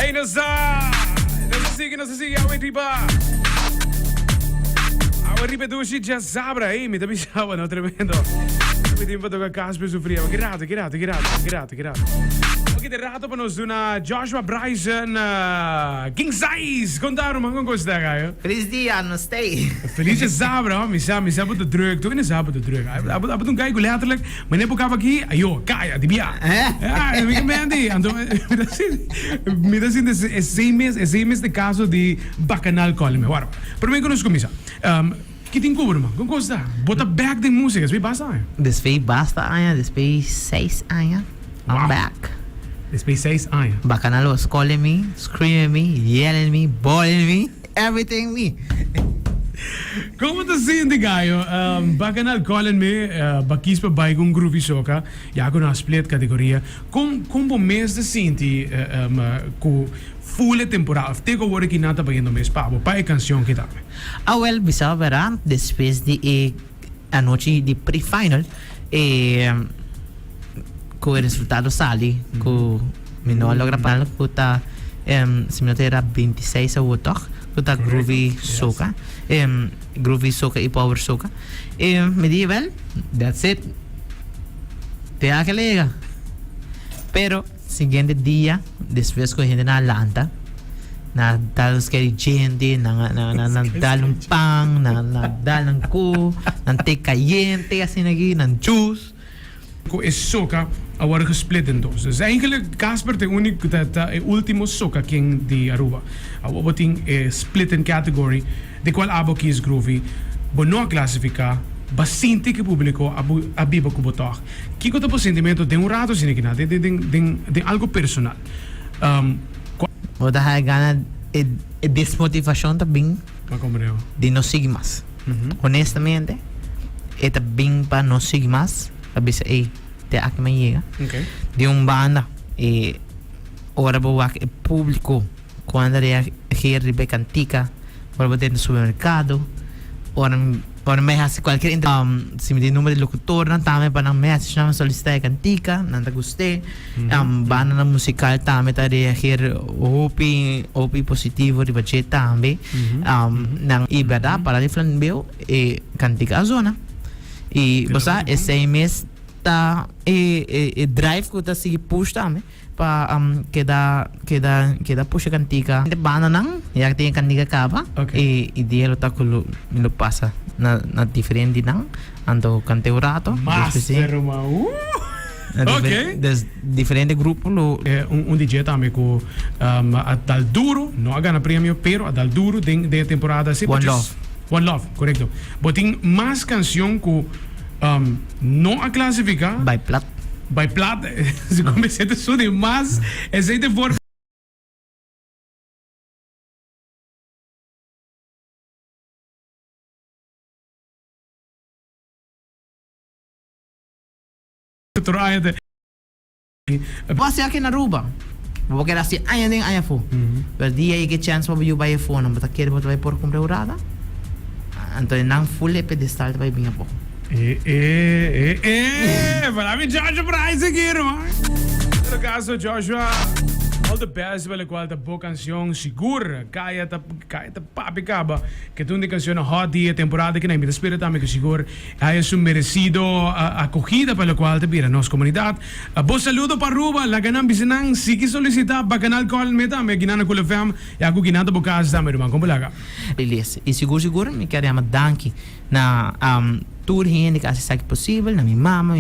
Hey, nos sa! Nos a sigui, nos a sigui awe riba. Awe riba dushi djasabra. Hey, mi ta bisa no tremendo. Mi tin pa toca Casper su fria. Ki rato, ki rato, ki rato, ki rato, ki rato. Ok, de rato pa nos duna Joshua Bryson uh, King Size. Conta ruman con cos ta gayo. Feliz dia, nos stay. Feliz djasabra, mi sa, mi sa bo ta druk. Tu ene sa bo ta druk. Abo abo un guy ku letterlijk Meneer bo kaba aki, ayo, kaya, di bia. Ja, mi ke menti. Anto, mi ta sinti, mi ta sinti esei mes, esei mes ta e kaso di Bacanal Calling Me. Wara, prome ku nos kuminsá, ki tin ku bo ruman? Kon kos ta? Bo ta bek den musika, despues basta aña? Despues basta aña, despues seis aña, I'm back. Despues seis aña. Bacanal was calling me, screaming me, yelling me, bawling me. Everything me. Kon bo ta sinti Gayo? Bacanal Colin me ba kis pa bai ku un groovy soca ya ku nan a split categoria. Kon kon bo mes ta sinti ku full e temporada of te ku awor aki nan ta bayendo mes pa bo pa e cancion ki tambe? Awel bisa wera despues di e anochi di pre-final e ku e resultado sali ku mi no a logra pa ku ta si mi no ta era 26 awor tòg ku ta Groovy Soca Groovy Soca i Power Soca e mi di wèl that's it te a ke lega pero Siguiente dia, despues ku e hendenan a lanta, nan a dal un skeri djente, nan a nan a nan dal un pan, nan a dal nan ku, nan te kayente asina aki, nan juice. Ku e soka a wòrdu gesplit den dos. Dus eigenlijk Casper ta e úniko ta ta e último soka king di Aruba. Awor bo tin e split in category di kual abo kies Groovy. Bo no a klasifiká, ba sinti ku e públiko a a biba ku bo tòg. Kiko ta bo sentimento den un rato asina kina, den den den den algo personal? Um, ku. Bo ta haya gana e e desmotivashon ta bin Ma komprende. di no sigui mas. Honestamente e ta bin pa no sigui mas, pa bisa ey te aki mi a yega. Okay. Di un banda e ora bo wak e publico ku anda reageer riba e kantika, ora bo den supermerkado, ora ora mi hasi kualkier inter si mi tin number di lokutornan tambe pa nan message nan mi solisitá e kantika, nan ta gust'é. Bandanan musikal tambe ta reageer hopi hopi positivo riba dje tambe. Nan i bèrdat para di Flanbeu e kantika a zona. I bo sa esei mes ta e e drive ku ta sigui push tambe. Pa keda keda keda pusha kantika de bandanan ya tin e kantika kaba e idea lo ta ku lo mi lo pasa na na diferente nan anto kant'e un rato Master ruman uh ok. Des diferente grupo lo. Un DJ tambe ku a dal duro no a gana premio pero a dal duro den den e temporada si One Love. One Love korekto bo tin mas kansion ku no a klasifiká. Bai plat. Bai plat, si comece ta suni mas, esey ta e forma. Otro aña ta. Bo hasi aki na Aruba, bo por keda hasi aña den aña afó. Pero dia yega e chèns pa bo yu bai afó, nan bo ta kere bo ta bai por kumpra e hurada? Anto nan full e pedestal ta bai bin afó. E e e e para mi Joshua Price aki ruman. En todo caso Joshua all the best pa locual ta bo cancion sigur caya ta caya ta papia caba ke ta un di cancionnan hot di e temporada aki nan mi ta spera tambe ku sigur haya su merecido acogida pa locual ta bira nos comunidad. Bo saludo pa Aruba laga nan bisa nan sigui solicita Bacanal Call me tambe aki nan na Cool FM ya ku kinan ta bo casa tambe ruman kon bo laga. Release y sigur sigur mi kier yama danki na tur hende ku a hasi esaki posibel, na mi mama.